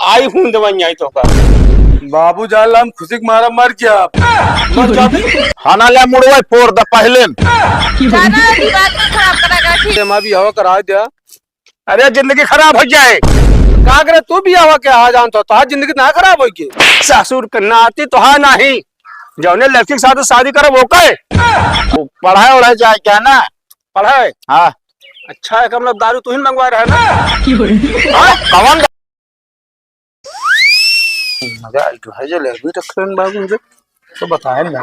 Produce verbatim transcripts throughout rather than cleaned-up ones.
आई हूँ दवाई आई तो का। बाबू जान ला, हम खुशी के मारा मर गया। मर जाबे। खाना ले मुड़वा फोड़ द पहले। ज्यादा दिमाग मत खराब करा कर, ठीक? हम अभी हवा करा दिया। अरे जिंदगी खराब हो जाए। का करे तू भी हवा के आ जान तो, तोहार जिंदगी ना खराब होई के। ससुर के नाती तो है नहीं, जौने लड़की के साथ शादी करे वो कहे। वो पढ़ाए उढ़ाए जाए क्या ना? पढ़ाए? हाँ। अच्छा है, हम लोग दारू तू ही मंगवा रहे ना। हाँ, कौन? मजा आई तो है, जलेबी रख रहे हैं बाबू, मुझे तो बताए ना।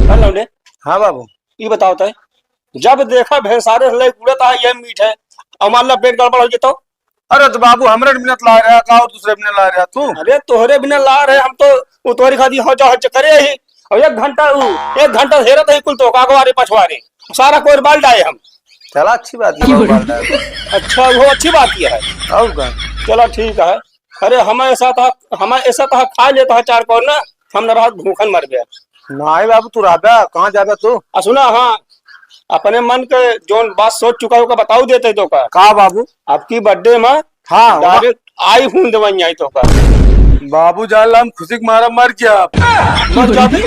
हाँ लौंडे। हाँ बाबू। ये बताओ तय, जब देखा भेसारे से लई उड़त है, ये मीठ है, और मान ला पेट गड़बड़ हो जाए तो? अरे तो बाबू, हमरे बिना ला रहा का और दूसरे बिना ला रहा तू? अरे तोहरे बिना ला रहे हम तो, वो तोहरी खातिर हो जा हो करे ही। और एक घंटा उ, एक घंटा हेरत ही कुल तो का अगवारे पछवारे, सारा कोई बाल डाए हम। चला अच्छी बात है, बाल डाए। अच्छा, वो अच्छी बात ये है। और का? चला ठीक है। अरे हमें ऐसा था, हमें ऐसा था खा लेता है चार कौन ना, हम न रहत भूखन मर गया। नहीं बाबू, तू रहबे, कहाँ जाबे तू? आ सुना, हाँ, अपने मन के जौन बात सोच चुका है, ओका बताऊ देते तो का? का बाबू? आपकी birthday में हाँ, direct iPhone देवन जाई तो का? बाबू जान ला, हम खुशी के मारा मर गया। मर जाबे?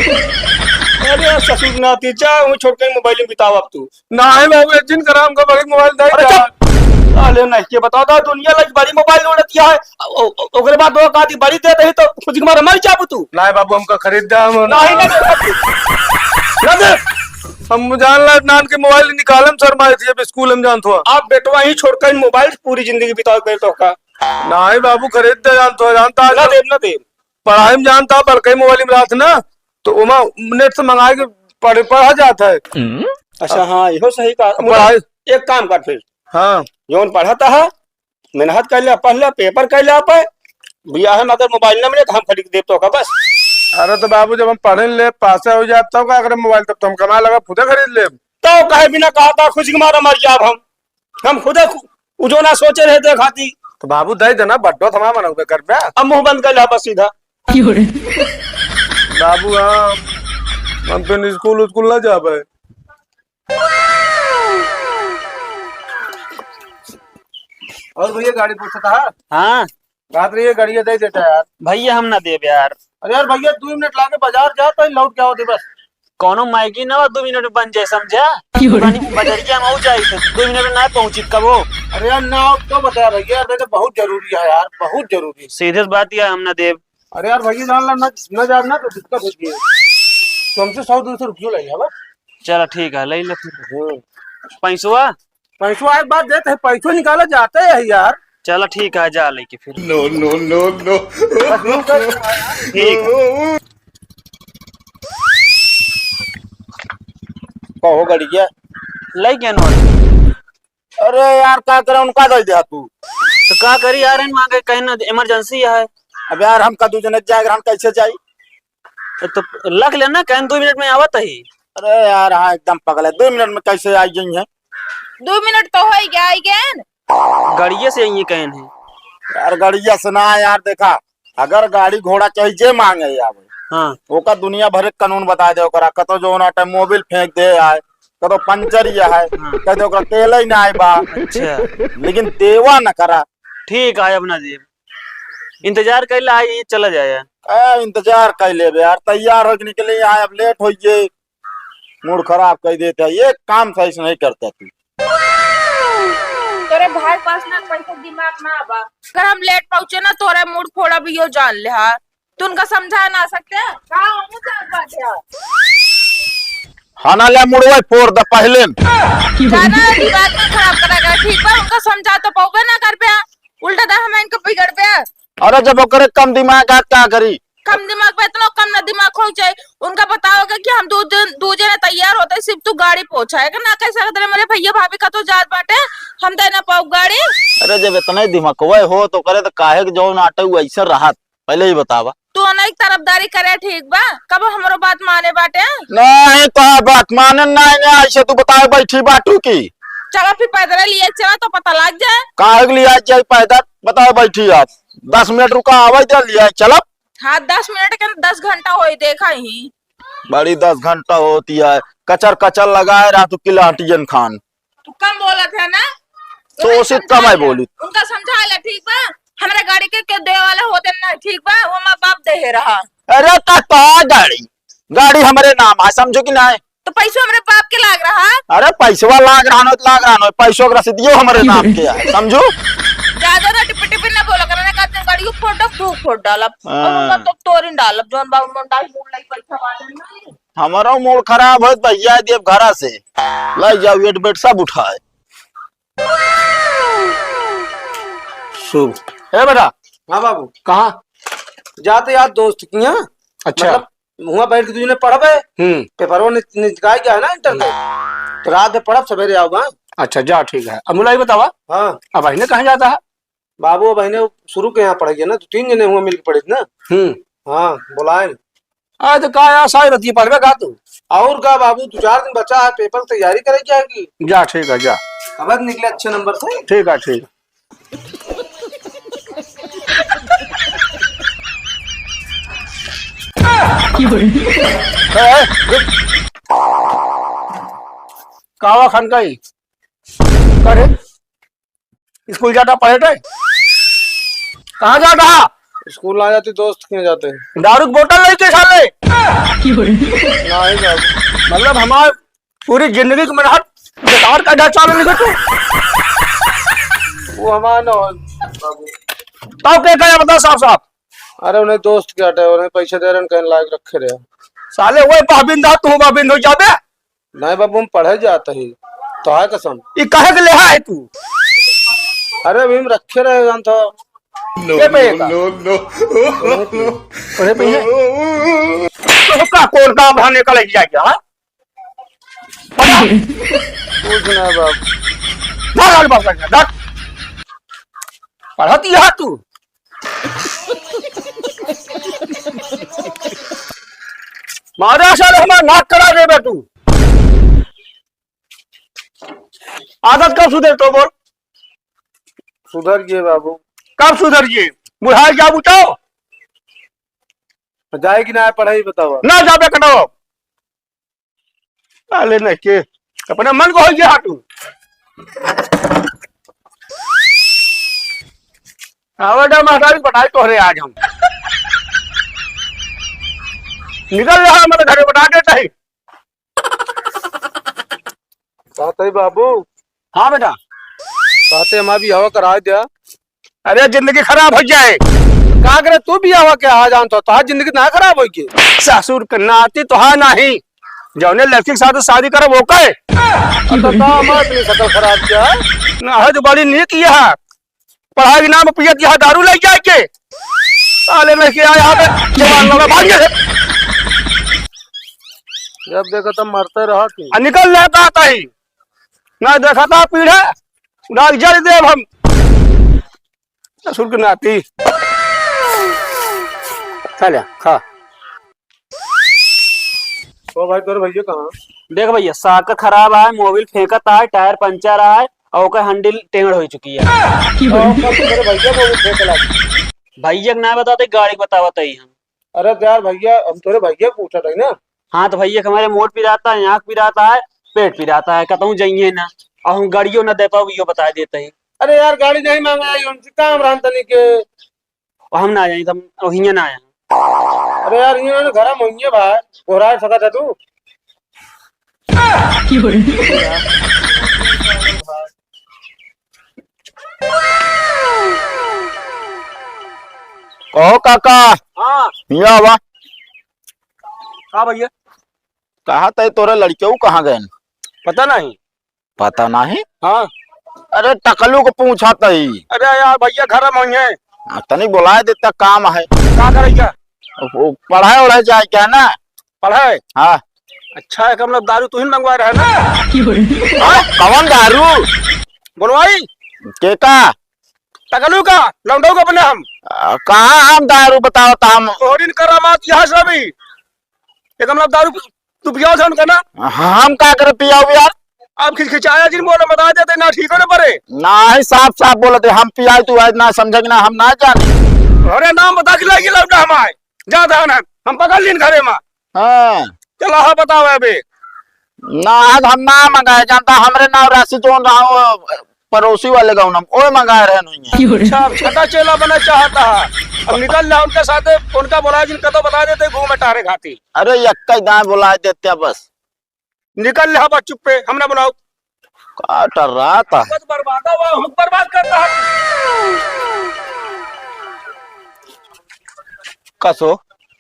अरे ससुर नाती, जा वो छोटकन mobile में बिताओ अब तू। नाही बाबू, जिन कराम का बड़ी mobile दे अरे जा। चुप! साले नहीं के बताओ तो दुनिया लगी बड़ी mobile उड़ती है। ओ-, ओ-, ओकरे बाद वो कहती बड़ी दे दही तो खुद के मारे मर जाबू तू। नाही बाबू, हमका खरीद दे, हम नहीं, नहीं, नहीं। ना दे। हम जान ला नान के mobile निकालम सर मारे थे जब school में जान थो। आप बेटवा ही छोड़ कर mobile पूरी जिंदगी बिताओ कर तो का। नाही बाबू, खरीद दे जान थो, जानता है ना तो। देव, ना देव। पढ़ाई में जानता, बड़कई mobile में रहत ना, तो ओमा net से मंगा के पढ़, पढ़ा जात है। अच्छा, हाँ, इहो सही कहा। पढ़ाई एक काम कर फिर। हाँ। जौन पढ़त है, मेहनत कर ले, पढ़ ले, paper कर ले आप। बियाह में अगर mobile न मिले, तो हम खरीद देब तो का बस। अरे तो बाबू, जब हम पढ़े ले, पासे हो जात, तब का करे mobile, तब तो हम कमा लगा, खुदे खरीद लेब। तो कहे बिना कहा था, खुशी के मारा मर जाब हम। हम खुदे खु-, उ जो ना सोचे रहे, देखाती। तो बाबू, दे देना, बड्डो थमा मनौबे करबे। अब मुंह बंद कर ले, बस सीधा। बाबू, हाँ, हम फिर school उस्कूल ना जाबे। और भैया गाड़ी पूछता है? हाँ। रात रहिए, गाड़िया दे देता यार। भैया हम ना देब यार। अरे यार भैया, दो मिनट लागे बाजार जा, तो लौट के आओ दे बस। कौनो मैगी ना हो, दो मिनट में बन जाए, समझा? क्यों रे? दुकानी बजरिया में हो जाए, तो दो मिनट में ना पहुंची कबो। अरे यार ना आओ तो बता भैया, यार देखो बहुत जरूरी है यार, बहुत जरूरी। सीधे से बात यह हम ना देब। अरे यार भैया जान ला ना, ना जाब ना तो दिक्कत होती है। तो हमसे सौ दो सौ रुपये लगे बस। चलो ठीक है, ले ले फिर। हम्म। पैसवा? पैसवा एक बार देते हैं, पैसो निकाला जाते हैं यार। चलो ठीक है, जा लेके फिर। No, no, no, no। बस यूं कर। ठीक है। कहो गड़िया। ले गए नोट। अरे यार, का करे, उनका दे दे तू। तो का करी यार, इन मांगे कहीं ना, emergency है। अब यार, हम का दू जने जाए, हम कैसे जाई? तो लख लेना, कहीं दो मिनट में आवत ही। अरे यार, हाँ, एकदम पगल है, दो मिनट में कैसे आई गई है? दो मिनट तो हो ही गया, आई गए न। गड़िया से आई कहीं है। यार, गड़िया से ना यार, देखा, अगर गाड़ी घोड़ा चाहे जे मांगे आवे, हाँ। ओका दुनिया भर के कानून बता दे ओकरा, कतो जो ना टाइम मोबिल फेंक दे आए, कतो पंचर ये है, हाँ। कह दे ओकरा तेल ही ना आए बा। अच्छा। लेकिन देवा न करा। ठीक है, अब ना देब। इंतजार कर ले, आई, चला जाए। ए, इंतजार कर लेबे यार, तैयार हो के निकले आए, अब लेट हो गए, मूड खराब कर देते हैं, एक काम सही से नहीं करता तू। तोरे भाई पास ना पैसा दिमाग ना बा। अगर हम लेट पहुंचे ना, तोरे मूड फोड़ा भी यो जान ले हा। तू उनका समझा ना सकते? का हमू जान बात है? खाना ले मुड़वा फोड़ द पहले। ज्यादा दिमाग ना खराब करा कर, ठीक बा? उनका समझा तो पाउबे ना करबे, उल्टा दा हम इनका बिगड़बे। अरे जब ओकरे कम दिमाग है, का करी? कम दिमाग पे इतना कम ना दिमाग हो जाए। उनका बताओगे कि हम दो दिन, दो जने तैयार होते, सिर्फ तू गाड़ी पहुंचाएगा ना, कैसे कहते मेरे भैया भाभी का तो जात बाटे, हम दे ना पाऊ गाड़ी। अरे जब इतना ही दिमाग हो तो करे तो काहे के जौन आटे वो ऐसे रहत, पहले ही बतावा। तू ना एक तरफदारी करे, ठीक बा? कब हमरो बात माने बाटे? नहीं, तो बात माने नहीं, नहीं, ऐसे तू बताए बैठी बाटू की। चला फिर पैदल लिए चला तो पता लग जाए। काहे के लिए आज जाए पैदल? बताए बैठी आप। दस मिनट रुका, आवे दे लिए चलब। हाँ, दस मिनट के दस घंटा होई, देखा ही। बड़ी दस घंटा होती है, कचर कचर लगाए रहा तू किलाटियन खान। तू कम बोलत है ना? तो उसी कम है बोली। उनका समझा ले, ठीक बा? हमरा गाड़ी के, के दे वाला होते ना, ठीक बा? वो माँ बाप दे रहा। अरे त का गाड़ी, गाड़ी हमरे नाम है, समझो कि नहीं? तो पैसो हमरे बाप के लाग रहा। अरे पैसवा लाग रहा न, लाग रहा न, पैसो के रसीदियो हमरे नाम के है, समझो? ज्यादा ना टिपी टिपी ना बोला करना, कहते गाड़ी को फोड़ डालब, धूप फोड़ डालब। और हाँ। उनका तो तोरिन डालब, जौन बाबू मन डाल बोल लाई पैसा वाले नहीं। हमारा मूड खराब है, भैया देव घरा से लाई जाओ, एट बेट सब उठाए। शुभ। ए बेटा। हाँ बाबू। कहाँ? जाते यार दोस्त की यहाँ। अच्छा। मतलब, हुआं बैठ के दुइ जने पढ़बे। हम्म। पेपरवा नि-, निकाल गया है ना इंटर के। हाँ। तो रात में पढ़ब, सवेरे आउब। अच्छा, जा, ठीक है। अब मुलाई बतावा। हाँ। अब अहिने कहाँ जाता है? बाबू, अब अहिने शुरू के यहाँ पढ़े गया ना, तो तीन जने हुआं मिल के पढ़े थे ना। हम्म। हाँ, बोलाए। आ, तो का यार, सारी रतिया पढ़बे का तू? और का बाबू, दो चार दिन बचा है, पेपर की तैयारी करे क्या है कि? जा, ठीक है, जा। अब निकले अच्छे नंबर से। ठीक है, ठीक है। ए, ए, रुक। कावा खान का ही? करे? स्कूल जाता पढ़े थे? कहाँ जाता? स्कूल ना जाती, दोस्त के जाते। दारू की बोतल लेके साले। नहीं बाबू। मतलब हमार पूरी जिंदगी की मेहनत बेकार का ढांचा में निकल तू। वो हमार ना हो, बाबू। तब के कहे बता साफ साफ। अरे उन्हें दोस्त के हटे, उन्हें पैसे दे रहे, कहीं लायक रखे रहे। साले वही पाबिंद है, तू पाबिंद हो जाबे। नहीं बाबू, हम पढ़े जाते ही, तो है कसम। ई कहे के लेहा है तू? अरे अभी हम रखे रहे जान तो। ये पे का? No, no, no। अरे पे है। तो का कौन काम धाने का लग जाएगा, हाँ? पढ़ा। कुछ ना बाबू। धर, धर, धर, धर। पढ़त यहाँ तू। मारा साले हमार नाक करा देबे तू। आदत कब सुधर तो बोल? सुधर गए बाबू। कब सुधर गए? बुढ़ाई जाबू तो? जाए कि ना पढ़ाई बतावा? ना जाबे कटो। साले नहीं के, अपने मन को हो गया तू। आवे डा महतारी पटाई तोहरे आज हम। निकल रहा हमारे घरे बता देता ही। कहते ही बाबू। हाँ बेटा। कहते हमारा बियाह करा दिया। अरे जिंदगी खराब हो जाए। का करे तू बियाह के आ जान तो, तोहार जिंदगी ना खराब होई के? ससुर के नाती तो है नहीं, जौने लड़की के साथ शादी करे वो कहे। अब तो, तो हमार इतनी शकल खराब क्या है? ना है तो बड़ी नीक यह है। पढ़ाई के नाम पियत यहाँ दारू ले जाए के। साले नहीं के आया है, जवान लगा भाग गए। जब देखो तब मरते रहो कि। आ निकल जाता आता ही। ना देखा था पीढ़ा, ना जल देव हम। ससुर के नाती। खा ले, खा। ओ भाई, तोरे भैया कहाँ? देख भैया, साकर खराब आए, मोबिल फेंकत आए, टायर पंचर आए, और ओकर हैंडल टेढ़ हो चुकी है। तो कब तोरे भैया को फेंक ला? भैया के ना बताते, गाड़ी के बतावत ही हम। अरे तो यार भैया, हम तोरे भैया के पूछत ही ना। हाँ, तो भैया के हमारे मोट पिराता है, आँख पिराता है, पेट पिराता है, कतहूँ जाइए ना। और हम गाड़ियों ना दे पाओ, यो बता देते हैं। अरे यार, गाड़ी नहीं मांगा है, उनसे काम रहन तनी के। और हम ना जाए, तो हम वहीं ना आए। अरे यार, ये ना घर में होइए भाई, घोड़ा सका था तू। कहो काका। हाँ। हिया आवा। हाँ भैया। कहा तय तोरे लड़कियों कहाँ गए? पता नहीं। पता नहीं? हाँ। अरे टकलू को पूछा तई। अरे यार भैया घर में ही है। हाँ, तनी बुलाए देता काम है। का करेगा? वो पढ़ाई उढ़ाई जाए क्या ना? पढ़ाई? हाँ। अच्छा है, मतलब दारू तू ही मंगवा रहा है ना? हाँ, कौन दारू? बोलवाई? के का? टकलू का, लौंडो का अपने हम। आ, कहाँ हम दारू बताओ तो हम? तोहरीन करामात यहाँ से भी। एक गमला दारू तू पियाओ था उनका ना। हम का करे पियाओ यार? अब खिचखिचाया जिन बोले, बता देते ना, ठीक हो ना परे। ना ही साफ साफ बोलते, हम पियाई तू आज ना समझे कि ना, हम ना जाने। अरे नाम बता के लाइए लौटा हम आए। जा धान है, हम पकड़ लीन घरे में। हाँ। चला, हाँ, बताओ अबे। ना, आज हम ना मंगाए, जानता, हमरे नाव राशि जोन रहा हो, पड़ोसी वाले गाँव नाम, ओए मंगाए रहे नहीं है। अच्छा, अब छठा चेला बना चाहता है। अब निकल जा उनके साथे, उनका बुलाए, जिनका तो बता देते, घूमे टारे घाटी। अरे, यक्का ही दाएं बुलाए देते हैं बस। निकल ले, हाँ, बस चुप पे, हम ना बुलाओ। का टर्रात है? बस बर्बादा हुआ, हम बर्बाद करता है। कसो?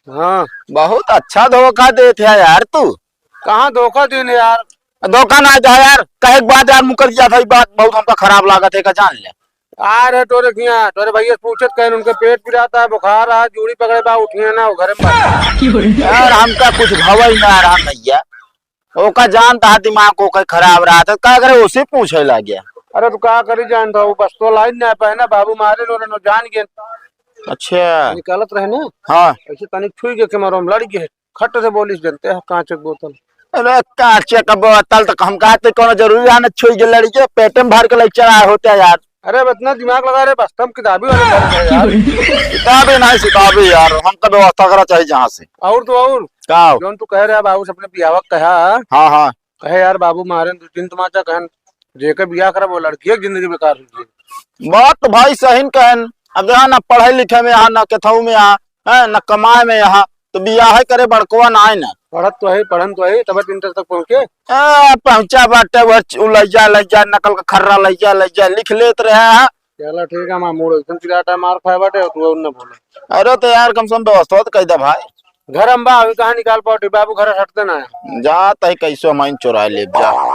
हाँ। बहुत अच्छा धोखा देत है यार तू। कहाँ धोखा देने यार? धोखा ना जा यार, कहे के बाद यार मुकर गया था, ई बात बहुत हमका खराब लागत है, का जान ले। आ रहे तोरे किया, तोरे भैया से पूछत कहन, उनके पेट पिरात है, बुखार है, जूड़ी पकड़े बा, उठिए ना, वो घरे में बा। यार, हमका कुछ भवा ही ना रहा भैया। ओका जानता है दिमाग को कहीं खराब रहा था, का करे उसे पूछे लग गया। अरे, तू का करी जानता हो, बस तो लाइन ना पाए ना, बाबू मारे लो रे, नो जान गए। अच्छा। निकालत रहे ना। हाँ। ऐसे तनिक छुई के, के मारो, हम लड़ गए। खट से बोलिस, जनते हैं, कांच के बोतल। अरे, कांच के बोतल तो हम कहते, कोनो जरूरी है ना, छुई के लड़ी के, पेटे में भर के लेके चला होते हैं यार। अरे, अब इतना दिमाग लगा रहे, बस हम किताबी वाले घर में यार। किताबी नहीं, सिताबी यार, हमका व्यवस्था करा चाहिए जहाँ से। और तो और। का हो? जौन तू कह रहा बाबू से अपने बियाह का कहा। हाँ, हाँ। कहे यार, बाबू मारे दो तीन तमाचा, कहन जेके बियाह करब, वो लड़की की जिंदगी बेकार हो गई। बात तो भाई सही न कहन। अब यहाँ ना पढ़े लिखे में यहाँ, ना केथऊ में यहाँ, हैं, ना कमाए में यहाँ, तो बियाह करे बड़कवा ना आए ना। पढ़त तो है, पढ़न तो है, तब इंटर तक पहुँचे। ए, पहुँचा बाटे, वह च-, उ लइजा, लइजा, नकल का खर्रा लइजा, लइजा, लिख लेत रहे हैं। चला ठीक है, हमार मूड एकदम चिराटा मार खाए बाटे, तू और न बोला। अरे तो यार, कम से कम व्यवस्था तो कह दे भाई। घर हम बा, अभी कहाँ निकाल पाओ, बाबू घर हटते ना है। जा तही कैसो हम चुरा ले जा।